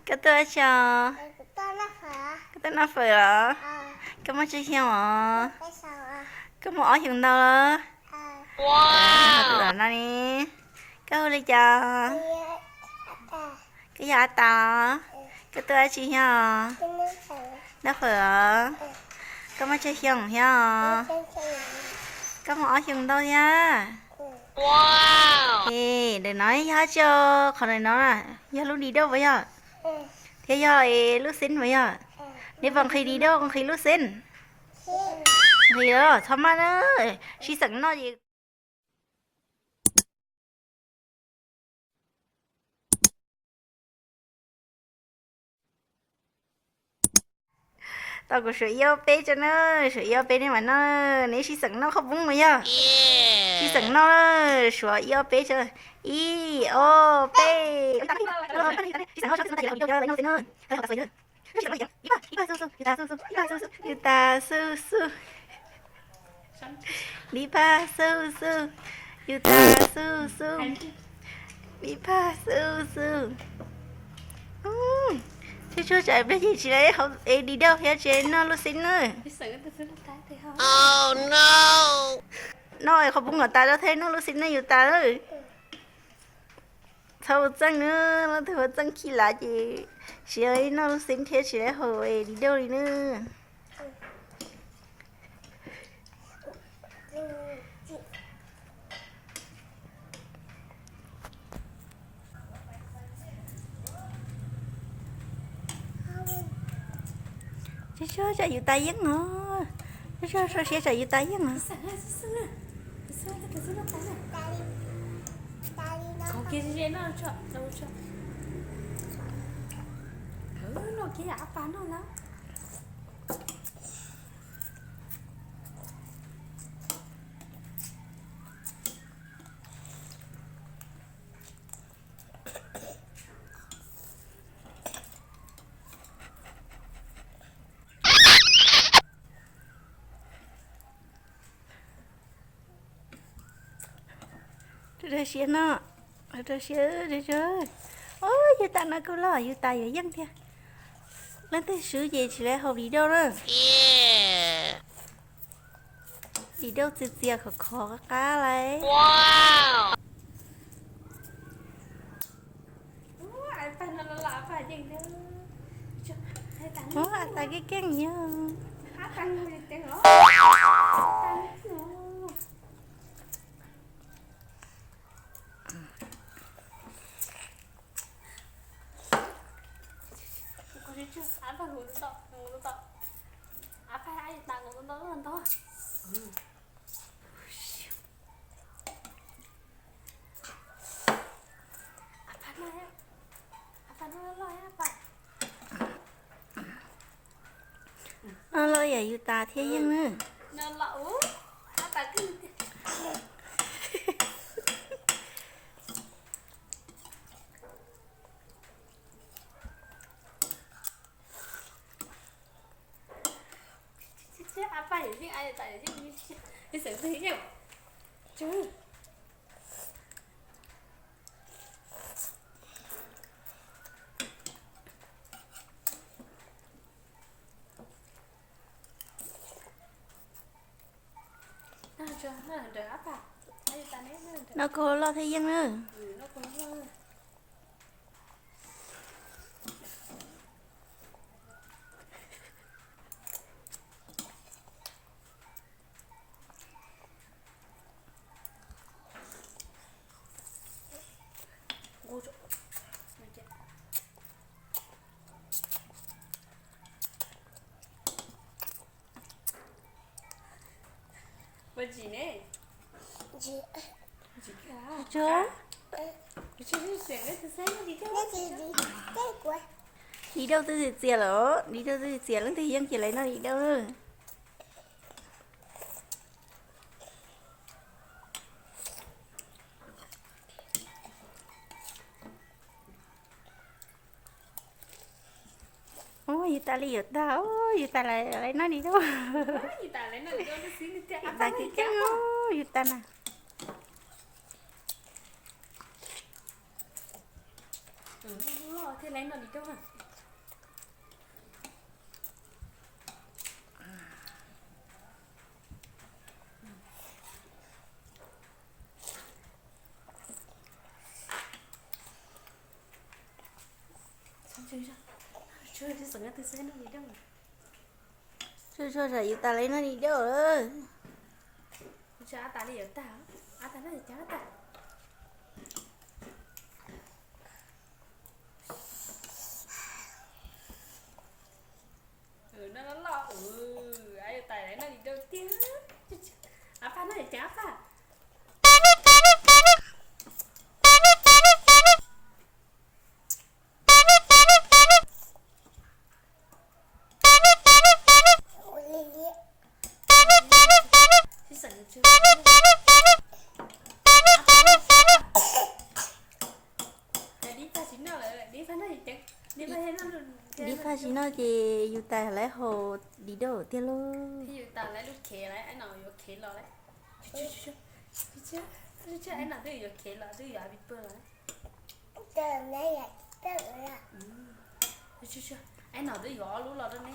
Koj tuaj dab tsi os? Koj tuaj noj fawm los? Koj muaj tsawg xyoo os? Koj muaj ob xyoos ntau los? Tus no ne, koj hu li cas? Koj yog A Tas los? Koj tuaj dab tsi thiab os? Noj fawm os? Koj muaj tsawg xyoo thiab os? Koj muaj ob xyoos ntau thiab. Es ntawm no yog dab tsi? Qhov ntawm no yog lub di dauj puas yog? Thiab yog lub xib puas yog? Neb puas nqhis di dauj nqhis lub xib? Nqhis los txhob maj na, sib xeem noj ces tau kuv suav ib ob peb tso na, suav ib ob peb nej mam noj, neb sib xeem noj qhaub poob mas yog. Sib xeem noj, suav ib ob peb tso, ib ob peb. Yus tas xu xu, yus tas xu xu, yus tas xu xu, yus tas xu xu, yus tas xu xu, yus tas xu xu. Tshuav tsam plag ces tsis lawv hauv es di dauj thiab tsis noj lub xib na. Noj qhaub poob kom tas rau thiab noj lub xib na yus tas lawm. Txhob ua txeej na, leej twg ua txeej khi lav ces tsis noj lub xib thiab tsis lawv hauv es di dauj li na. Tshuav tsam yus tas yeeb os, tshuav siab tsam yus tas yeeb os. Rau siab no, rau siab. Os, yus tas no kuj loj, yus tas yuav yeej tiag. Leej twg swb ces tsis lawv hauv di dauj na. Di dauj txias txias khov khov qab qab lawm. Ua, tas keej keej yog. Loj yam yus tas thiab yeej na. Noj kua loj thiab yeej na. Di dauj twb txias lawm, di dauj twb txias, leej twg yeej ces lawv noj di dauj. Yus tas li yuav tag, yus tas lawm noj di dauj. Yus tas keej keej, yus tas na. Thiaj li noj li dab na. Tsuag tsuag, yus tas li no li dab lawm. Ab tas li yuav tag, ab tas no cov ab tas. No loj loj, ab yus tas li no li dab tiag. Ab pab no cov ab tas. Dib paj tsis noj ces yus tas lawv haus li dab tiag lauj. Ab no twb yuav ob lub los rau ne.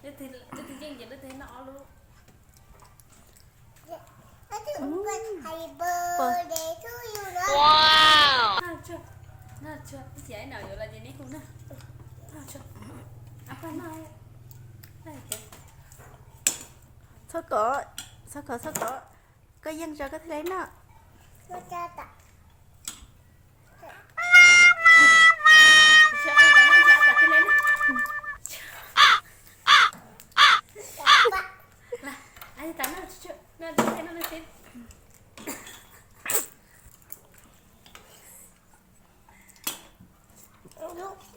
Lub twg yeej ces lub twg noj ob lub. Txhob kov, txhob kov, txhob kov. Koj yeej tso koj thiaj li noj.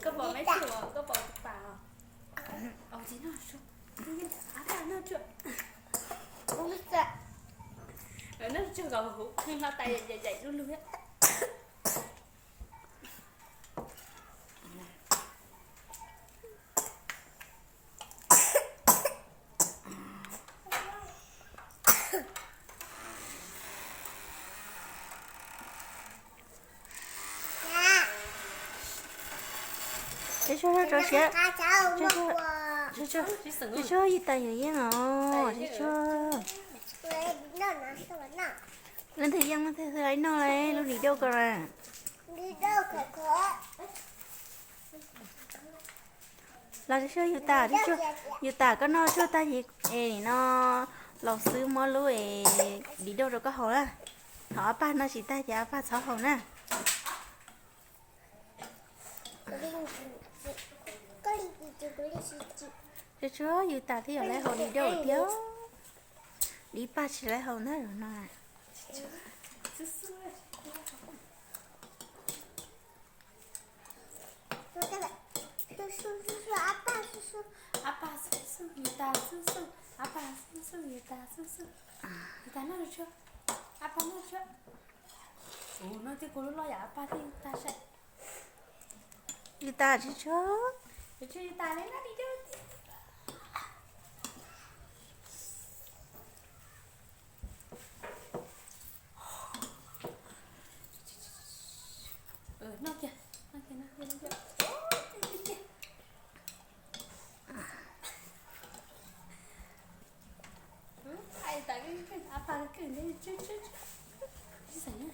Koj pom meb tsuag, koj pom tus pas os. Noj tsuag kom huv qhib hlo tais yaim yaim lug lug thiab. Tsuag tsuag, tsuag tsuag, yus tas yus yeej os, tsuag tsuag. Leej twg yeej leej twg li noj lub li dab ko na. Los tsuag tsuag, yus tas, yus tas koj noj tsuag tag ces nim no laus xwb muab lub es li dab rau koj haus na. Ho ob pag noj tsis tag ces ob pag txhob haus na. Tsuag tsuag, yus tas thiaj yuav lawv haus li dab tiag. Dib paj tsis lawv haus ntag no. Ab pag xwb xwb, yus tas xwb xwb, ab pag xwb xwb, yus tas xwb xwb. Yus tas noj tsuag, ab pag noj tsuag. Ua no thiaj kua lub loj yam ab pag thiaj tag sai. Yus tas tsuag tsuag. Yus tas li no li dab tiag. Noj kiag, noj kiag, noj kiag, noj kiag. Ab pag kawg, tsis xav na.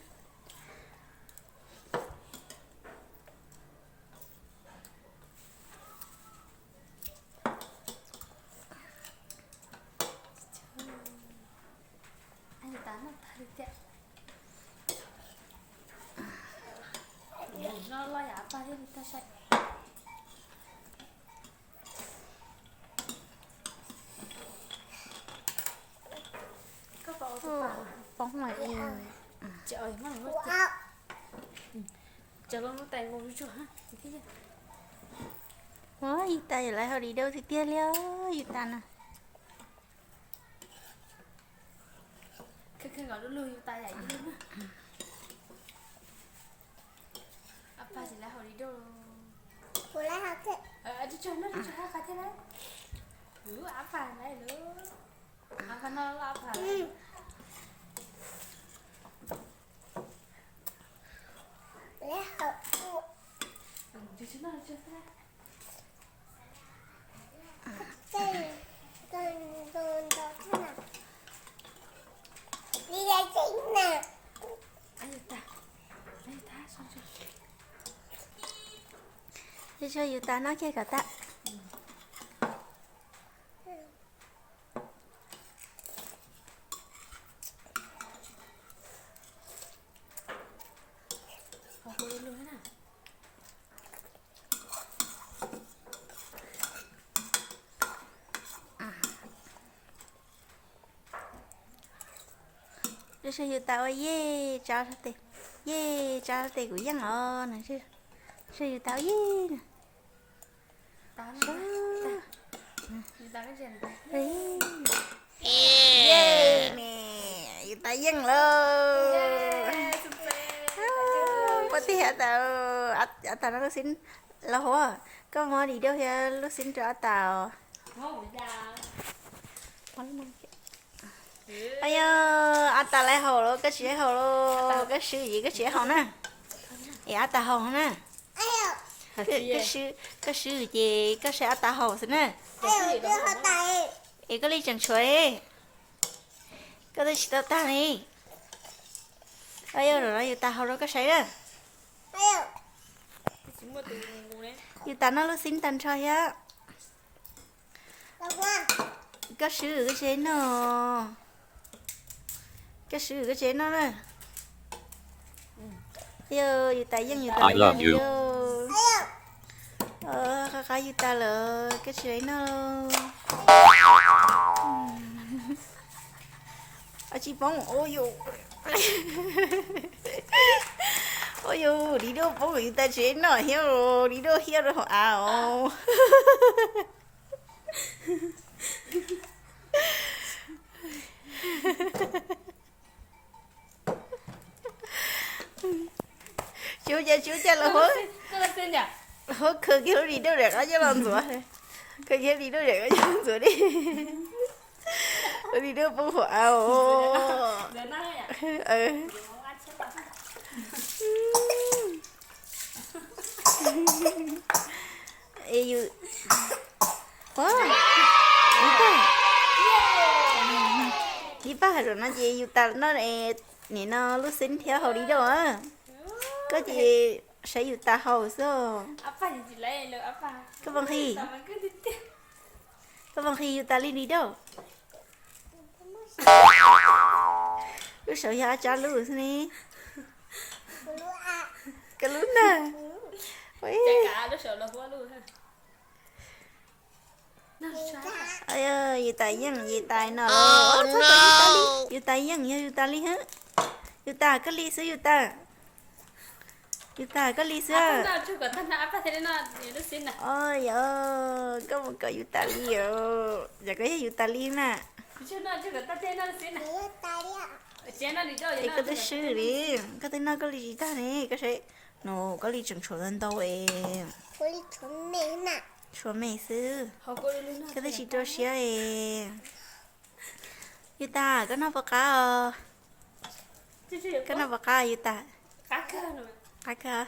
Ab, yus tas noj tag li tiag. Noj loj yam ab pag thiaj li tag sai. Koj pom tus pas poob mas. Ua, yus tas yuav lawv haus li dab tiag tiag li os, yus tas na. Kheej kheej kom lub lug yus tas yam yus lug na. Ab pag tsis lawv haus li dab. Tsuag tsuag, noj tsuag tsuag, ab pag thiaj lawv. Ab pag lawv lawm. Ab pag noj loj, ab pag lawv. Yus tas noj kiag kom tas. Lub sij hawm yus tas ua yej tsa tes, yej tsa tes kuv yeej os. Lub sij hawm yus tas ua yej na. Yej ne, yus tas yeej lauj. Puas tig a tas, a tas no lub xib los huv, koj muab di doj thiab lub xib rau a tas os. Yog a tas lawv haus los koj tsis haus los, koj swb ces koj tsis haus na. Es a tas haus na. Koj swb ces koj saib a tas haus xwb na. Es koj li tseem tshuav, koj twb tsis tau tag li. Yog no yus tas haus rau koj saib na. Yus tas noj lub xib tag nrho thiab. Koj swb koj tsev noj. Koj swb koj tsev noj na. Yog yus tas yeej yus tas yeej. Qab qab yus tas lawm koj tsis noj. Tsis poob. Ua yus, di doj poob yus tas tsev noj thiab, di doj hiab rau hauv av os. Tsis ua cas tsis ua cas los, huab khaws kiag lub di doj daim qab coj los ntxuav. Khaws kiag di doj daim qab coj los ntxuav li. Lub di doj poob hauv av os. Es yus, ib pab, ib pab hais zaum no ces yus tas noj, nim no lub xib thiab haus di doj. Koj ces saib yus tas haus xwb. Koj puas nqhis, koj puas nqhis yus tas li di doj? Lub saud yog a tsab lub xwb ne. Koj lub ntag. Yus tas yeej yus tas li no. Yus tas yeej yog yus tas li. Yus tas koj li xwb yus tas. Yus tas koj li xwb. Yog koj mus kom yus tas li os, yog koj yog yus tas li na. Es koj twb swb li, koj twb noj koj li tsis tag ne, koj saib. No koj li tseem tshuav ntau ntau es. Tshuav me xwb. Koj twb tsis rau siab es. Yus tas koj noj puas qab os? Koj noj puas qab yus tas? Qab kawg.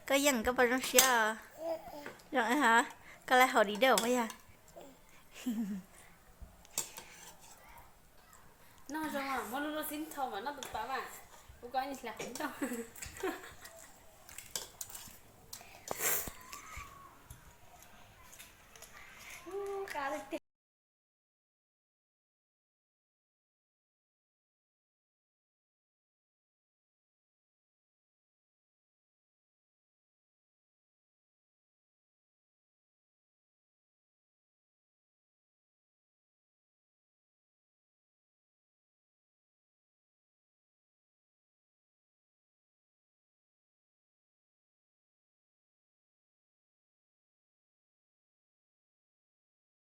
Koj yeej koj puas zoo siab os? Zoo ha. Koj lawv haus di doj puas yog? Noj zoo, muab lub lub xib tho mas noj tus pas mas, kuv koj hla qhov ncauj.